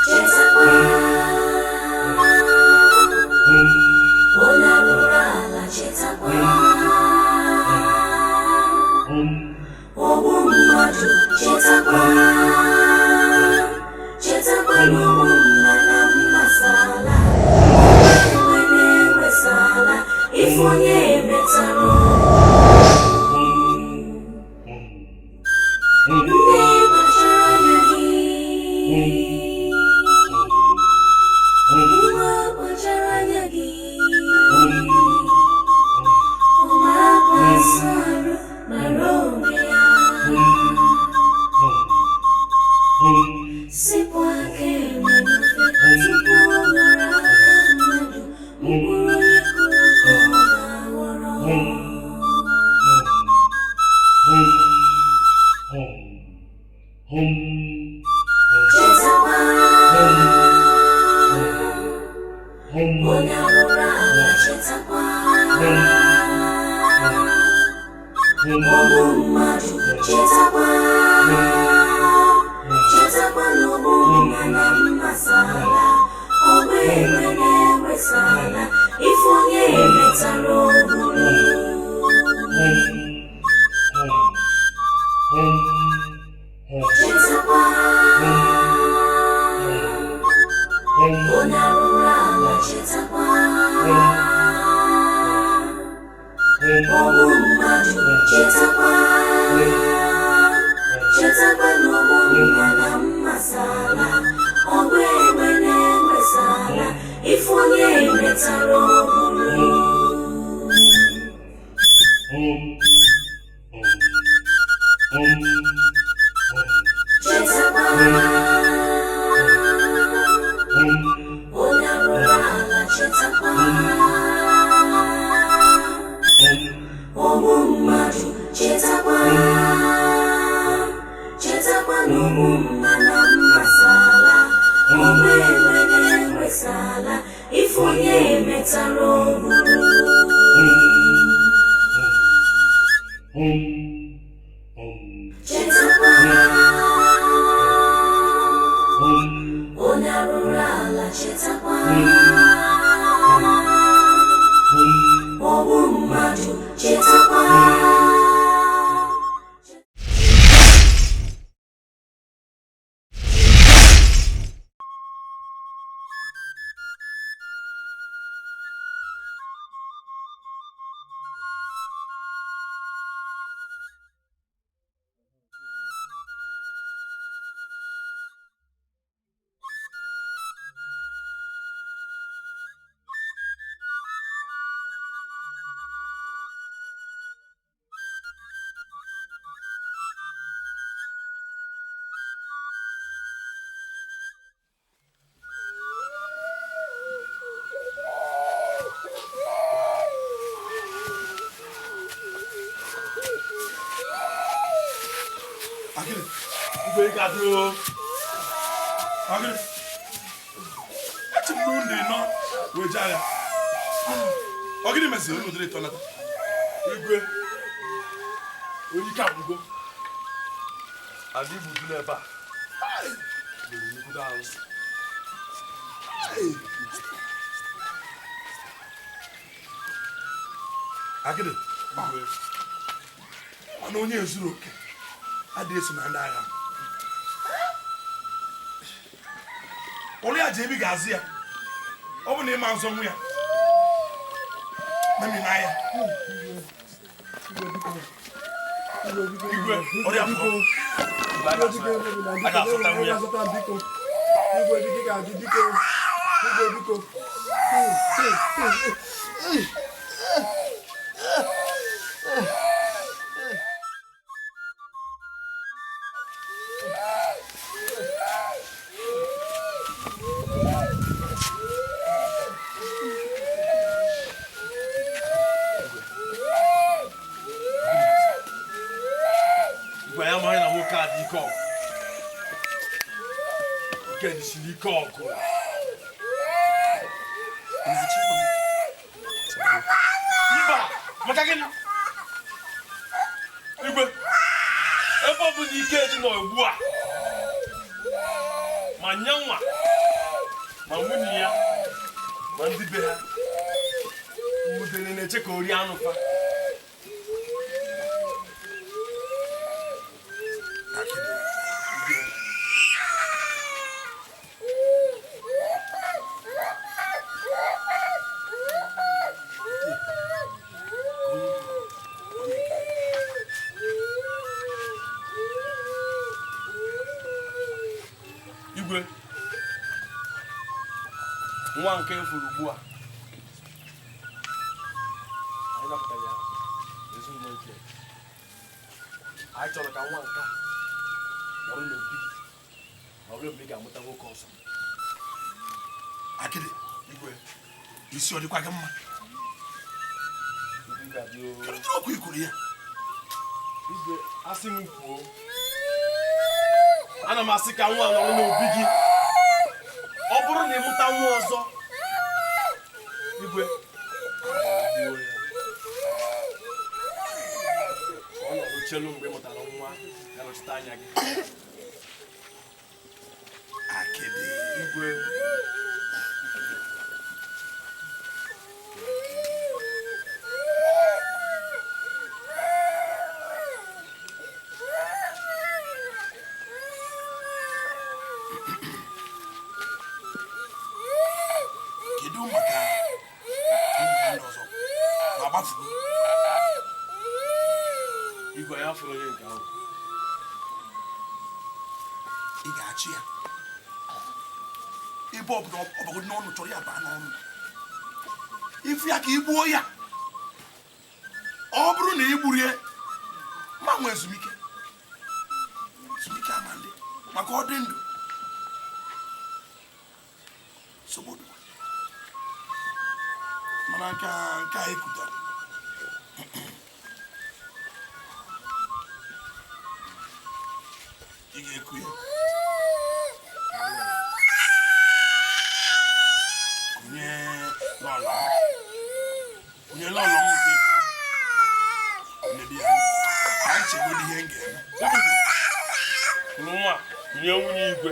Chetakwa onye arụrụ ala, chetakwa ogbu mmadụ, chetakwa, chetakwa na ogbu mma na mmasala enwe na-enwesala ife onye metara. Nne, kpachara anya gị. Nwa, kpachara anya gị. Ụmụaka arụ mara onwe ya, sipụ aka enwe n'ofe tupu ọ ghọrọ aka mmadụ. Mkpụrụ onye kụrụ ka ọ ga-aghọrọ. Chetakwa onye arụrụ ala, chetakwa ogbu mmadụ, chetakwa, chetakwa na ogbu mma na mmasala ọgba enwe na-enwesala ife onye metara oburu. Chetakwa onye arụrụ ala, chetakwa ogbu mmadụ, chetakwa, chetakwa na ogbu mma na mmasala ọgba egbe na-enwesala ife onye metara oburu. Chetakwa onye arụrụ ala, chetakwa ogbu mmadụ, chetakwa, chetakwa na ogbu mma na mmasala ọgba egbe na-enwesala ife onye metara oburu. Chetakwa onye arụrụ ala, chetakwa ogbu mmadụ, chetakwa. Akịrị. Igwe, ike adịrị o. Akịrị. Echi m n'ụlọ ịnọ wee jee agha. Ọ gịnị meziri unu dịrị ịtọ nata? Igwe, onye ike agwụgo. Ala Igbo dị n'ebe a mere nnukwute arụ. Akịrị. Igwe. Mana onye ezuru oke adịghị eso na ndị agha m. Ụlọ ya ji ebi ga-azụ ya. Ọ bụ na ịma nzọ nwa ya. Memi n'ahịa. Igwe, ọrịa pụọ. A ga-asụta nwa ya. Igwe, biko, ga-adị, biko. Igwe, biko. Igwe, ya amaghị na nwoke a dị ike ọgụ. Nke dị siri ike ọgụ. Mba, maka gịnị? Igwe, ebe ọ bụ na Ikeji nọ ugbu a, ma nyanwa, ma nwunye ya, ma ndị be ha, udele na-eche ka o rie anụ fa. Igwe, nwa nke furu ugbu a, anyị napụtara ya ezinụlọ ike. Anyị chọrọ ka nwa nke a nọrọ n'obi gị ma ruo mgbe ị ga-amụta nwoke ọzọ. Akịdị, igwe, isi ọ dịkwa gị mma? Kedu ụdị okwu i kwuru ya? Igwe, asị m kwuo, ana m asị ka nwa nọrọ n'obi gị. Ọ bụrụ na ị mụta nwa ọzọ, igwe, gbuo ya. Ka ọ nọrọ chelu mgbe ị mụtara nwa ga-anọchite anya gị. Akịdị, igwe. Kedu maka ụmụ ndị ọzọ na-agbafugo? Igwe, ya fụrụ onye nke ahụ. Ị ga-achị ya ebe ọ bụla ọ bagodo n'ọnụ, chọrọ ya baa n'ọnụ, ifu ya ka ị gbuo ya. Ọ bụrụ na ị gburu ya, ma nwee ezumike, ezumike ama ndị maka ọ dị ndụ nsogbu dịkwa. Mana nke a ekwutara, ị ga-eku ya kunye lọlọ, kunye lọlọ m nke ịbụọ, kunye di ya, ka m chegodo ihe m ga-eme. Kuru nwa kunye nwunye igwe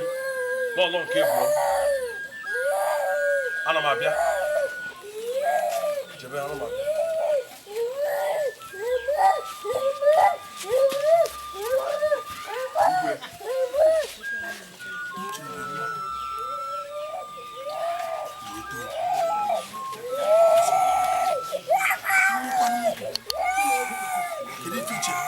lọlọ nke ịbụọ. Ana m abịa. Chebe, ana m abịa. Igwe. Kedu ife i chere?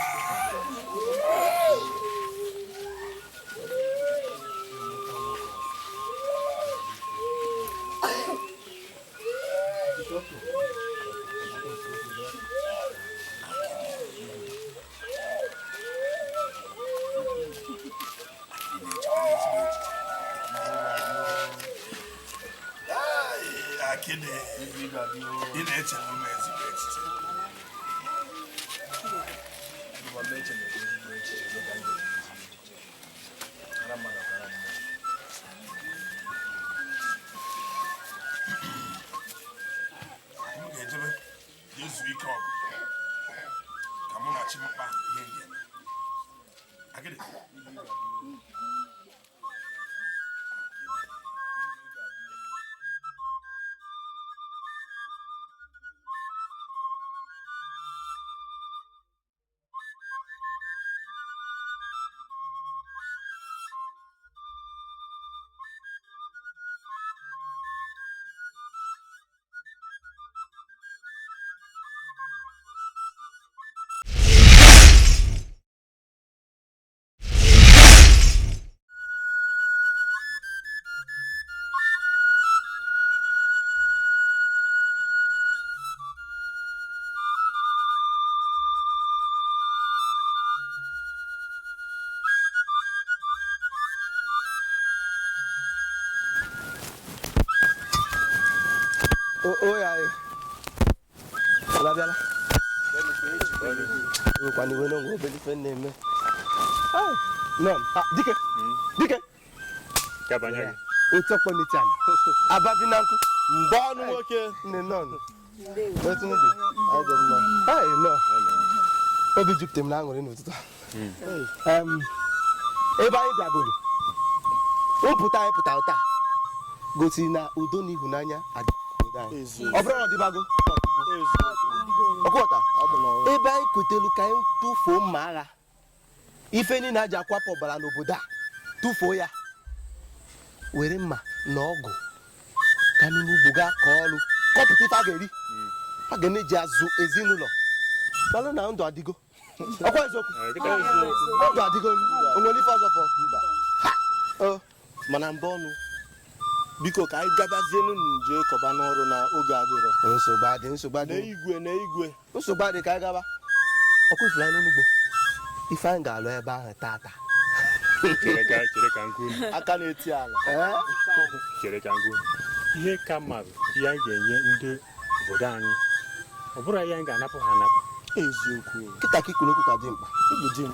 Akịdị, ị na-echere m ezigbo echiche. M ga-ejebe jee zuo ike ọgụ ka mụ na Chimkpa ihe m ga-eme. Akịdị. O ya ọ abịala ewekwana iwe n'onwe obere ife na-eme. Dike, dike, otu ọkpọ n'eti ala ababi na nkụ mgbe ọnụ nwoke nne nọn. Otu m dị, anyị dị mma. Hey, nọ. Obi jupụtara m na aṅụrị n'ụtụtụ a. Ebe anyị bịagoro, mpụta anyị pụtara taa gosiri na udo na ịhụnanya adị obodo anyị. Ọ bụrụ na ọ dịbago, ọkwọta ebe anyị kwetelu ka anyị tụfuo mma agha, ife niile a ji akwapụ ọbara n'obodo a, tụfuo ya, were mma na ọgụ ka n'ime ugbo gaa kọọ ọrụ, kọpụta ife a ga-eri, a ga na-eji azụ ezinụlọ. Malụ na ndụ adịgo, ọkwa eziokwu, ndụ adịgo, o nwere ife ọzọ fọ mba. Mana mbụ ọnụ, biko ka anyị gabazienu nje kọba n'ọrụ na oge adịrọ. Nsogbu adị, nsogbu adị. N'igwe n'igwe. Nsogbu adị, ka anyị gaba. Ọkwa ifuru anyị n'ugbo, ife anyị ga-alụ ebe ahụ tata. Chere ka m kwuo. Aka na-eti ala. Chere ka m kwuo. Ihe ka mma bụ ihe anyị ga-enye ndị obodo anyị, ọ bụrụ ihe anyị ga-anapụ ha anapụ. Eziokwu. Kịta ka ikwuru okwu ka dị mkpa.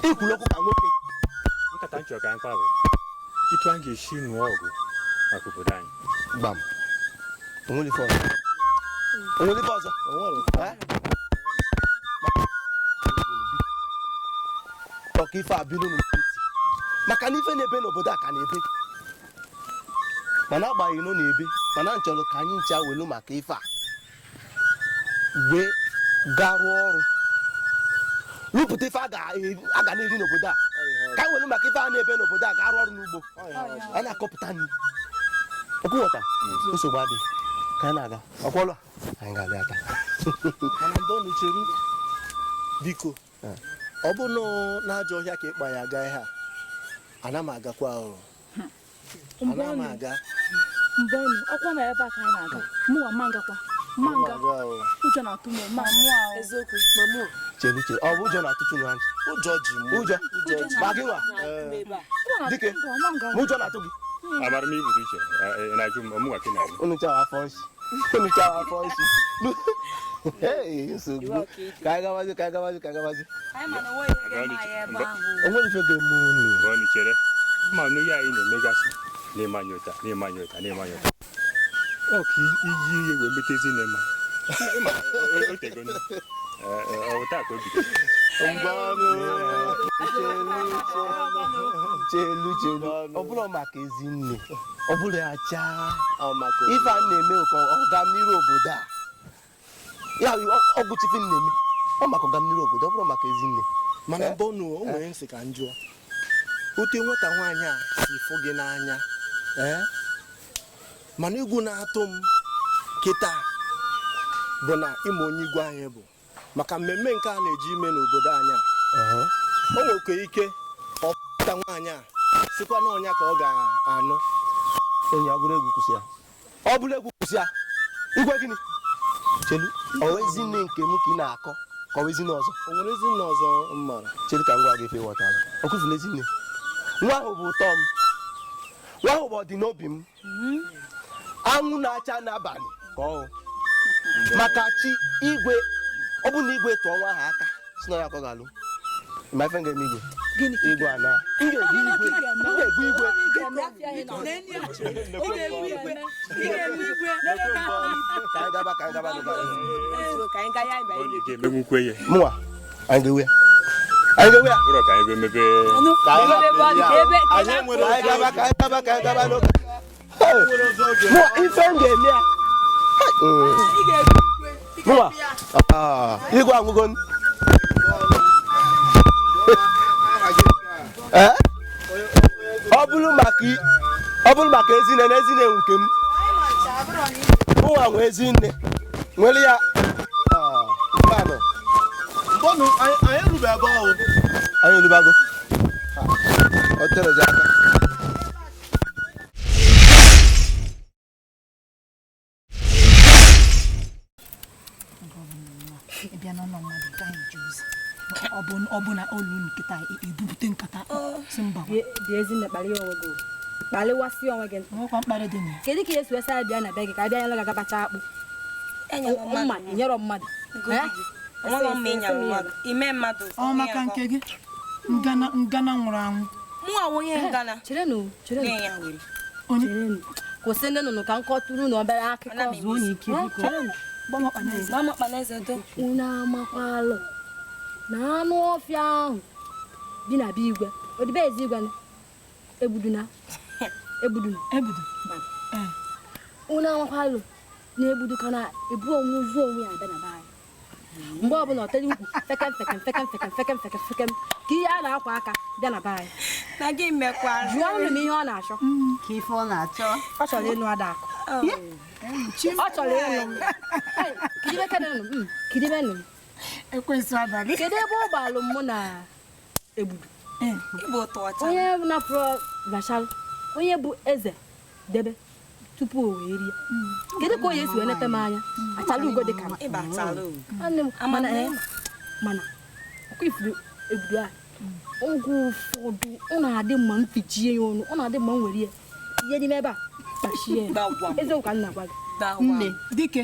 Ikwuru okwu ka nwoke. Nkata nchọ ka mkpa bụ etu anyị ga-esi nụọ ọgụ maka obodo anyị. Gbam. Onwere ife ọzọ. Onwere ife ọzọ. Ọka ife abilu n'etiti. Maka na ife na-ebe n'obodo a ka na-ebe. Mana agbanyeghị na ọ na-ebe, mana nchọrọ ka anyị ncha welu maka ife a wee gaa rụọ ọrụ, rụpụta ife a ga na-eri n'obodo a. Ka anyị welu maka ife a na-ebe n'obodo a gaa rụọ ọrụ n'ugbo, a na-akọpụta nri. Ọkwụghọta nsogbu adịghị, ka anyị na-aga ọkwọlụ anyị ga-abịa taa. Mana mbụ ọnụ chere, biko, ọ bụ na ajọ ọhịa ka ịkpa ya aga ihe a, ana m agakwa ahụ. Ana m aga. Mbọnụ, ọkwa na ebe a ka anyị na-aga. Mụnwa ma ngakwa. Ma nga. Ụjọ na-atụ m, ma mụọ ahụ. Eziokwu, ma mụọ. Chere chere, ọ bụ ụjọ na-atụchu m anya. Ụjọ ji m. Ụjọ. Ma gị nwa. Dike, ma ụjọ na-atụ gị. Amara m ibu uche, na-ajụ m, ọmụnwa ka ị na-ajụ. Unu chawa afọ nshi. Unu chawa afọ nshi. Hey, nsogbu. Ka anyị gabazi, ka anyị gabazi, ka anyị gabazi. O nwere ife ga-eme unu. Mbọnụ chere. Ma nụ ihe anyị na-emegasị na-emanye ụta, na-emanye ụta, na-emanye ụta. Ọ ka iji ihe wee metezi na-ema. O tego ọ taa ka o bido. Mbọnụ, chelu chelu. Ọ bụrụ maka ezinne, ọ bụrụ ya chaa. Ife a na-eme ka ọganiru obodo a. Ya ọgwụ chife na-eme, ọ maka ọganiru obodo, ọ bụrụ maka ezinne. Mana mbọnụ, o nwere nsị ka njụọ. Ote nwata nwaanyị a si fụ gị n'anya, mana egwu na-atụ m kịta bụ na ịma onye igwe anyị bụ maka mmemme nke a na-eji ime n'obodo anyị a. O nwekwa ike ọ pụta nwaanyị a sikwa n'ọnya ka ọ ga-anụ. Enyi, ọ bụrụ egwu kwụsị ya. Ọ bụrụ egwu kwụsị ya. Igwe gịnị? Chelu, ọ wụ ezinne nke m ka ị na-akọ ka ọ wụ ezinne ọzọ? O nwere ezinne ọzọ m mara. Chelu ka m gwa gị ife ịghọtara. Ọ kwụfụrụ ezinne. Nwa ahụ bụ ụtọ m. Nwa ahụ bụ ọdịnobi m. Anwụ na-acha n'abalị ka ọ hụ. Maka chi igwe, ọ bụ na igwe tụọ nwa ahụ aka si na ya ka ọ ga-alụ. Ma ife m ga-eme igwe. Igwe a na. M ga-egbu igwe. M ga-egbu igwe. Ka anyị gaba, ka anyị gaba n'ụlọ. Ga-emenwukwe ya. Mụnwa, anyị ga-ewe ya. Anyị ga-ewe ya. Bụrụ ka anyị ga-emebe. Ka anyị gaba, ka anyị gaba, ka anyị gaba n'oge. Mụnwa, ife m ga-eme ya. Mụnwa, igwe anwụgo. Ọ bụrụ maka ezinne na ezinne nke m. Mụnwa nwe ezinne. Nwere ya. Mbọnụ, anyị erube ebe ahụ. Anyị erubago. Ọ tere gị aka. Ị bịa n'ụlọ mmadụ gaghị eje ozi. Ọ bụ na olu nkịta ebupụte nkata si mba. Bịa ezinne, kparịa onwe gị. Kparịwasị onwe gị. Nwekwa mkparị dị na ya. Kedu ka esi wesa ya bịa na be gị ka a bịa nyere gị aka akpụ? Mma nyerọ mmadụ. Ọ maka nke gị ngana nwụrụ anwụ. Cherenụ, cherenụ. Kwụsị ndị nụnụ ka m kọtụrụ unu obere akụkọ. Zuo n'ike biko. Cherenụ. Unu amakwalụ na anụ ọfịa ahụ bi na be igwe odibe ezi igwe egbuduna egbuduna egbudu unu amakwalụ na egbudu ka na-ebu onwe ozu onwe ya abịa na be anyị mgbe ọbụla ọ tere ukwu fekem fekem fekem fekem fekem fekem fekem ka ihe a na-akwa aka bịa na be anyị jụọ unu m ihe ọ na-achọ ka ife ọ na-achọ ọ chọrọ ịnụ Adakụ ọ chọrọ ịnụ m kedu ebe ọ gbalụ mụ na egbudu onye napụrụ bachalụ onye bụ eze debe tupu o wee rie kedu ka onye esi wee nete m anya achala ugo dị ka m mana ọkwa ifuru egbudu a oge ụfọdụ ọ na-adị mma m fichie ya ọnụ ọ na-adị mma m were ya ihe n'ime ebe a kpachie ya eziokwu ka m na-agwa gị nne dike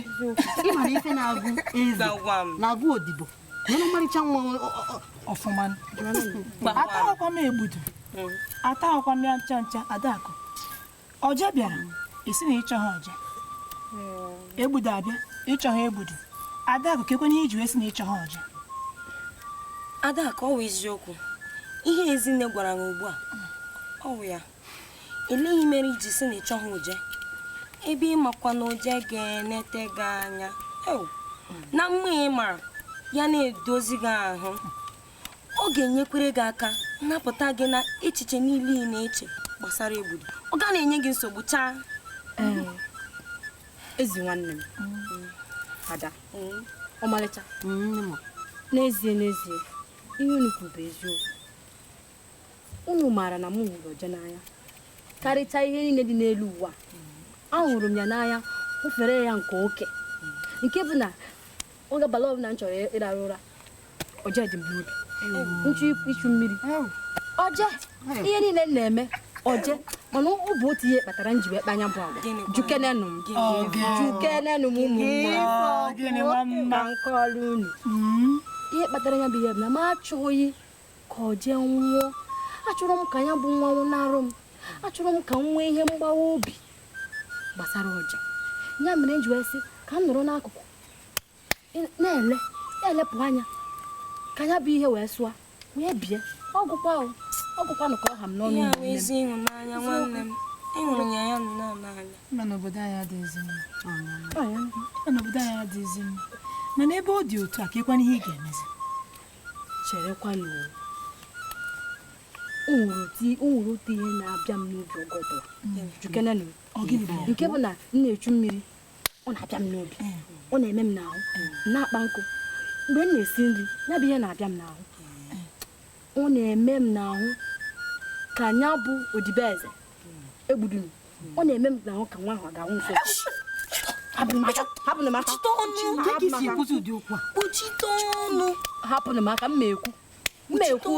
ị mara ife na-agụ eze na-agụ odibo nwere ọmarịcha nwa ọfụma ataghọkwa m egbudu ataghọkwa m ya ncha ncha Adakụ ọje bịara esi na ịchọ ha ọje egbudu abịa ịchọ ha egbudu Adakụ ka ekwenye iji wee sị na ịchọ ha ọje Adakụ ọ wụ eziokwu ihe ezinne gwara m ugbu a ọ wụ ya eleghị mere iji sị na ịchọ ha oje ebe ị makwa na oje ga-enete gị anya na mma ị mara ya na-edozi gị ahụ ọ ga-enyekwere gị aka napụta gị na echiche niile ị na-eche gbasara egbudu ọ ga na-enye gị nsogbu chaa ezi nwanne m Ada ọmalịcha n'ezie n'ezie ihe unu kwuru bụ eziokwu unu maara na m hụrụ oje n'anya karịchaa ihe niile dị n'elu ụwa ahụrụ m ya n'anya hụfere ya nke oke nke bụ na oge abalị ọbụla m chọrọ ịrara ụra oje dị m n'obi nchụ ichu mmiri oje ihe niile m na-eme oje mana ọ bụ otu ihe kpatara m ji wee kpanya bụ agwa jukenenụ m jukenenụ m ụmụnne ka nkọlụ unu ihe kpatara ya bụ ihe bụ na m achọghị ka oje nwụọ achọrọ m ka ya bụ nwa nwụnarụ m achọrọ m ka m nwee ihe mgbawa obi gbasara oje ya mere m ji wee sị ka m nọrọ n'akụkụ na-ele na-elepụ anya ka ya bụ ihe wee sụa wee bie ọgwụkwanụ ka ọ ha m n'ọnụ mana obodo anyị adịghịzi mma mana ebe ọ dị otu a ka ịkwana ihe ị ga-emezi cherekwanụ o nwere otu ihe na-abịa m n'obi oge ọbụla jukenenụ nke bụ na m na-echu mmiri ọ na-abịa m n'obi ọ na-eme m n'ahụ na-akpa nkụ mgbe m na-esi nri ya bụ ihe na-abịa m n'ahụ ọ na-eme m n'ahụ ka ya bụ odibo eze egbudunu ọ na-eme m n'ahụ ka nwa ahụ ga-anwụ nso hapụnụ m aka hapụnụ m aka m ekwu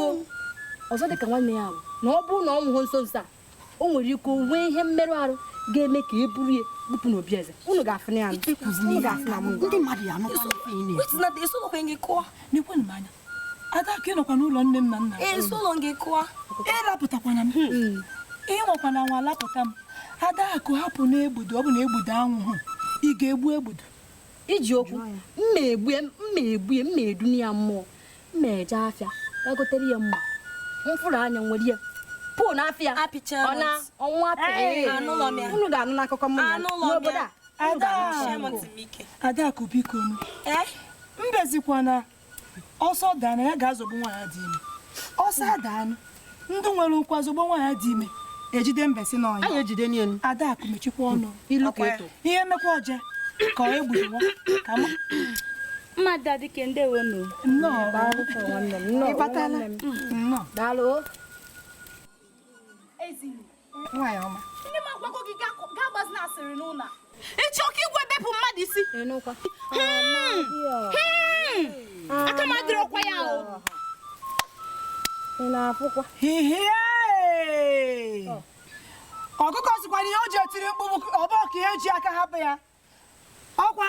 ọzọ dị ka nwanne ya bụ na ọ bụrụ na ọ nwụghị nso nso a o nwere ike nwee ihe mmerụ arụ ga-eme ka e buru ya bupụ n'obi eze unu ga-afụ ya anya Adakụ ịnọkwa n'ụlọ nne m na nna ịrapụtakwana m ịnwekwana nwa lapụta m Adakụ hapụ n'egbudu ọ bụ na egbudu anwụhụ ị ga-egbu egbudu iji okwu mma egbue mma edunu ya mmụọ mma eje afịa gagotere ya mma mfụrụ anya nwere ya pụọ n'afịa ọ na ọnwa unu ga-anụ n'akụkọ mmanya n'obodo a Adakụ biko mbezikwana ọsọ daa na ya ga-azọgbu nwaanyị dị ime ọsọ adaanụ ndị nwere ụkwụ azọgbu nwaanyị dị ime ejide mbesi n'ọnya Adakụ mechikwa ọnụ ihe mmekwa oje ka ọ egburuwo ka mmadụ adịke ndewo nụ ịbatala daalụ nwaanyị ọma ndị m agwago gị gaa gbazina asịrị n'ụlọ a ịchọ ka igwe bepụ mmadụ isi aka m adịrọkwa ya o ị na-afụkwa ọkụkọ sịkwara ihe o ji etiri mkpu ọbọ ka ihe ji aka hapụ ya ọkwa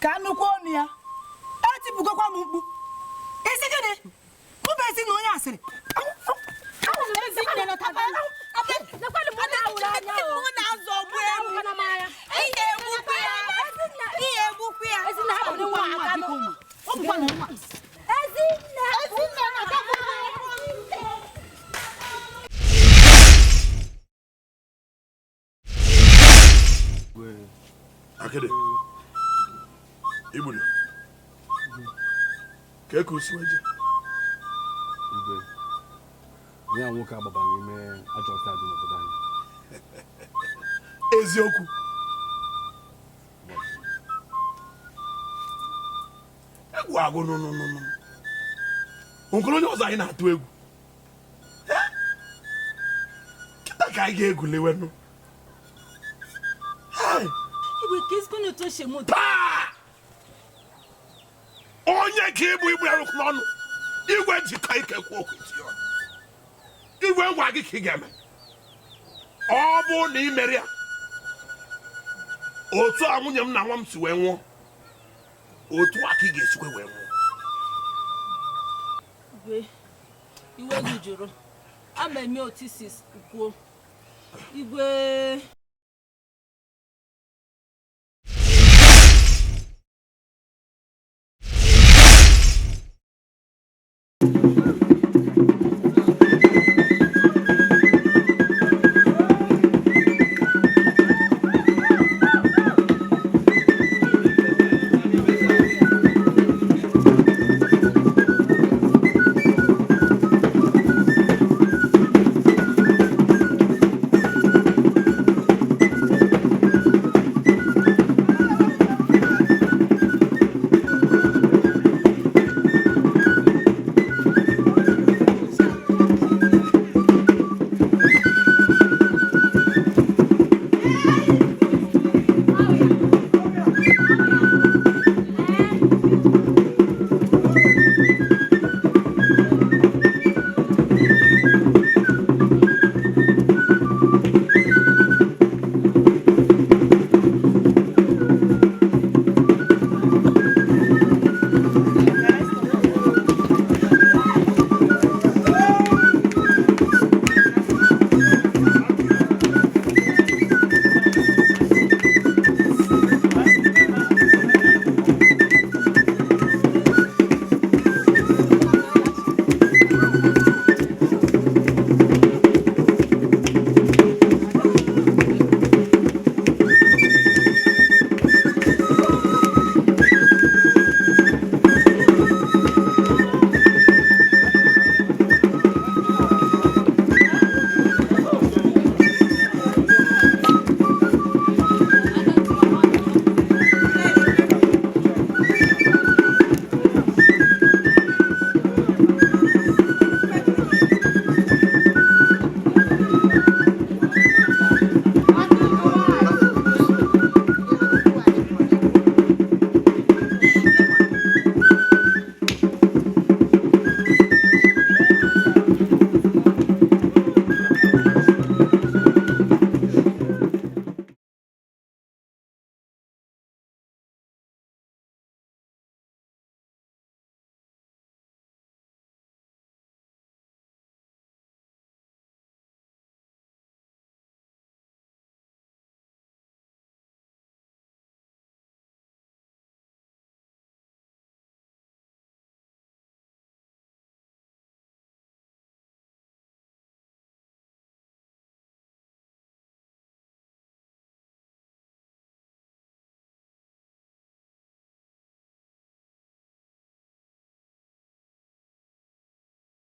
ka nnukwu ọnụ ya etipụgokwa m mkpu isi gịnị mụ bụ ezi na onye asịrị Ọ bụkwa na nwa. Ezinne! Ezinne na-aga. Akịdị, igburu ka e ka o si wee jee. Igwe, ya nwoke agbaba n'ime ajọ ọfịa dị n'obodo anyị. Eziokwu, egwu agụ nụnụnụnụ nkụrụ onye ọzọ anyị na-atụ egwu. Kịta ka anyị ga-egwulewenụ. Igwe, ka ezigbo otu o si eme. Onye ka ịbụ igbu ya rụkwu n'ọnụ igwe jikọ ike kwuo okwu tinye ọnụ. Igwe ngwa gị ka ị ga-eme. Ọ bụrụ na ị mere ya otu a nwunye m na nwa m si wee nwụọ, otu a ka ị ga-esikwa wee nwụọ. Igwe, iwe gị jụrụ ama eme otu isi kwuo, igwe.